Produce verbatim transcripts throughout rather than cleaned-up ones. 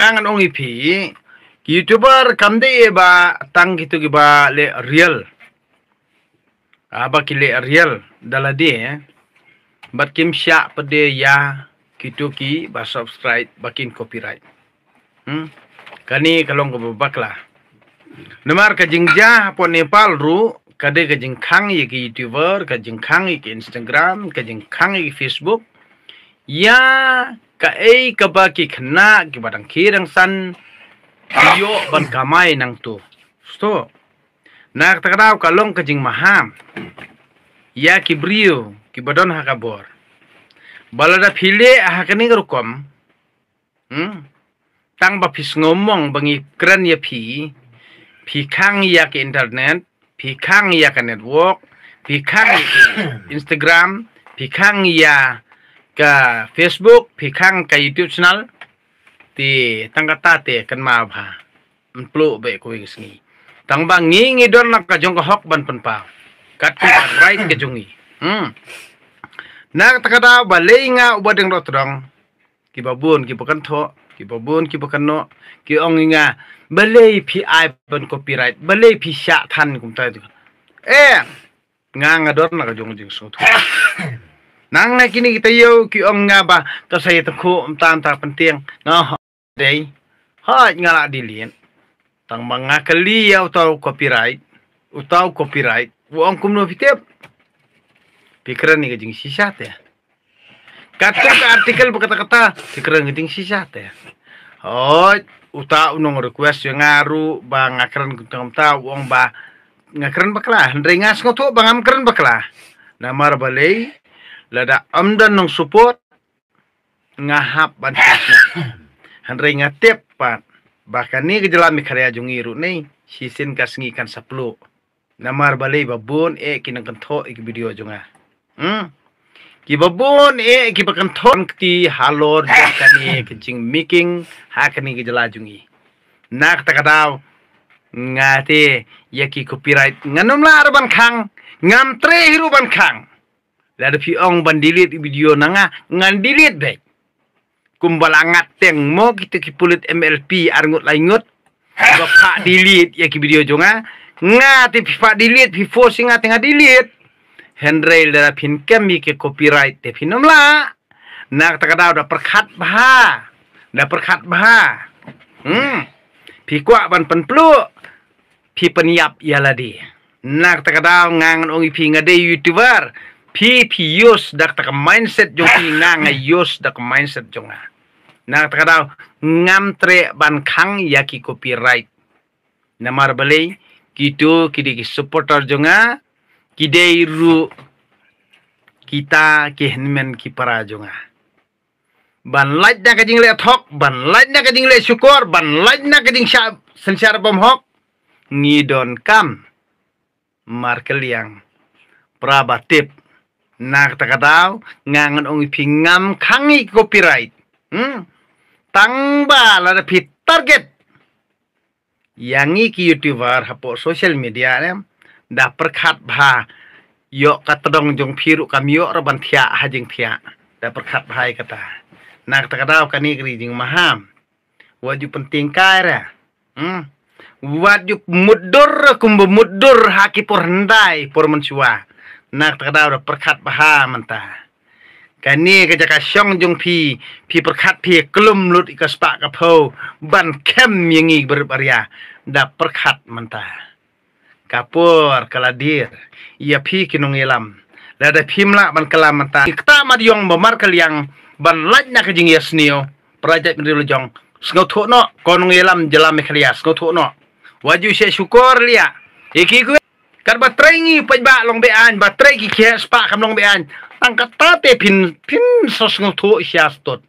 Ngan ong ïa phi, ki YouTuber kam dei ba tang kito kiba leh reel. Ah, ba ki leh reel da lade, eh. Bad kim shah pat de ïa kito kiba subscribe ba kin copyright. Hmm. Kane ka long kaba bakla. Namar ka jingjia hapoh Nepal ruh, ka dei ka jingkhang ïa ki YouTuber, ka jingkhang ïa ki Instagram, ka jingkhang ïa ki Facebook. Ïa kaei kaba ki khynnah kiba dang khie dang san ki ïoh ban kamai nangto. Sto. Na kata ka daw ka long ka jingmaham ïa ki briew kiba don ha ka bor. Ba lada phi leh ha kane ka rukom, hmm, tang ba phi sngewmong ba ngi kren ïa phi, phi khang ïa ka internet, phi khang ïa ka network, phi khang ïa ka Instagram, phi khang ïa ka Facebook, phi khang ka YouTube channel, te tang kata te kynmaw bha. Ym pluh beh kawei ka sngi. Tang ba ngi ngi don la ka jong ka hok ban pynpaw. Katkum ka right ka jong ngi. Hmm. Na kata ka daw balei nga uba dang doh tdong. Kiba bun kiba kynthoh, kiba bun kiba kynnoh, ki ong ïa nga, balei phi ai ban copyright, balei phi shah than kumta. Eh, nga nga don la ka jong ka jingsngewthuh. Nang na kine kita ïew ki ong nga ba ka sa ïa tyngkhuh mynta mynta pyntieng. Nga dei. Hooid nga la delete. Tang ba nga kylli ïa uta u copyright. Uta u copyright u ong kumno phi tip? Phi kren ïa ka jingshisha te. Katkum ka article ba kata kata phi kren ïa ka jingshisha te. Hooid uta u nong request ïa nga ruh ba nga kren kumta kumta, u ong ba nga kren bakla. Hynrei nga sngewthuh ba ngam kren bakla. Namar balei? Lada ym don nong support nga hap ban tip. Hynrei nga tip pat ba kane ka jylla Meghalaya jong ngi ruh ne shisien ka sngi kan sa pluh. Namar balei? Ba bun eh ki nang kynthoh ïa ki video jong nga. Hmm. Kiba bun eh kiba kynthoh kti halor jong kane ka jingmaking ha kane ka jylla jong ngi. Na kata ka daw nga te ïa ki copyright ngan ym lah ruh ban khang, ngam treh hi ruh ban khang. Lada phi ong ban delete video na nga, ngan delete beit. Kumba la ngat teng mo kita ki pulit M L P ar ngut lai ngut ba phah delete ïa ki video jong nga. Nga te phi phah delete, phi force nga te nga delete. Hynrei lada phin kem ïa ki copyright te phin ym lah. Na kata ka daw da pyrkhat bha. Da pyrkhat bha. Hmm. Phi kwah ban pynpluh, phi pynïap ïa lade. Na kata ka daw nga ngan ong ïa phi nga dei YouTuber. Phi phi use da kata ka mindset jong phi, nga nga use da ka mindset jong nga. Na kata ka daw ngam treh ban khang ïa ki copyright. Namar balei? Kito ki dei ki supporter jong nga, ki dei ruh kita ki hynmen ki para jong nga. Ban lait na ka jingleh thok, ban lait na ka jingleh shukor, ban lait na ka jingshah synshar bymhok. Ngi donkam markylliang, para ba tip. Na kata ka daw nga ngan ong ïa phi ngam khang ïa ki copyright. Hmm. Tang ba lada phi target ïa ngi ki YouTuber hapoh social media ne, da pyrkhat bha. Ïoh ka tdong jong phi ruh kam ïoh ruh ban thiah ha jingthiah. Da pyrkhat bha ïa kata. Na kata ka daw kane ka dei jingmaham. Wat ju pynting kai ra. Hmm. Wat ju mutdur kumba mutdur ha ki por hyndai por mynshuwa. Na kata ka daw da pyrkhat bha mynta. Kane ka jaka shong jong phi, phi pyrkhat phi klum lut ïa ka spah ka phew ban kem ïa ngi barit baria. Da pyrkhat mynta. Ka por ka la dier ïa phi ki nongïalam. Lada phim lah ban kylla mynta, kata mat ïong ba markylliang ban lait na ka jingïasniew. Para jaitbynriew la jong, sngewthuh noh, ko nongïalam jylla Meghalaya, sngewthuh noh. Wat ju shah shukor liah. Ïa ki kwe, katba trei ngi paidbah long be-aiñ, ba trei ki khie spah kam long be-aiñ. Tang kata te phin, phin sa sngewthuh sha stud.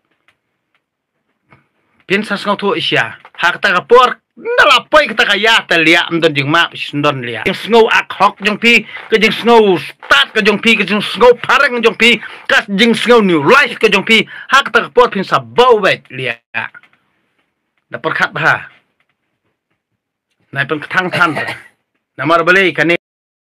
Phin sa sngewthuh sha. Ha kata ka por, nda la poi kata ka ïa te liah, ym don jingmap, ym don liah. Jingsngew ak hok jong phi, ka jingsngew stad ka jong phi, ka jingsngew phareng jong phi, ka jingsngew new life ka jong phi. Ha kata ka por phin sa baw beit liah. Da pyrkhat bha. Nai pynkthang than. Namar balei kane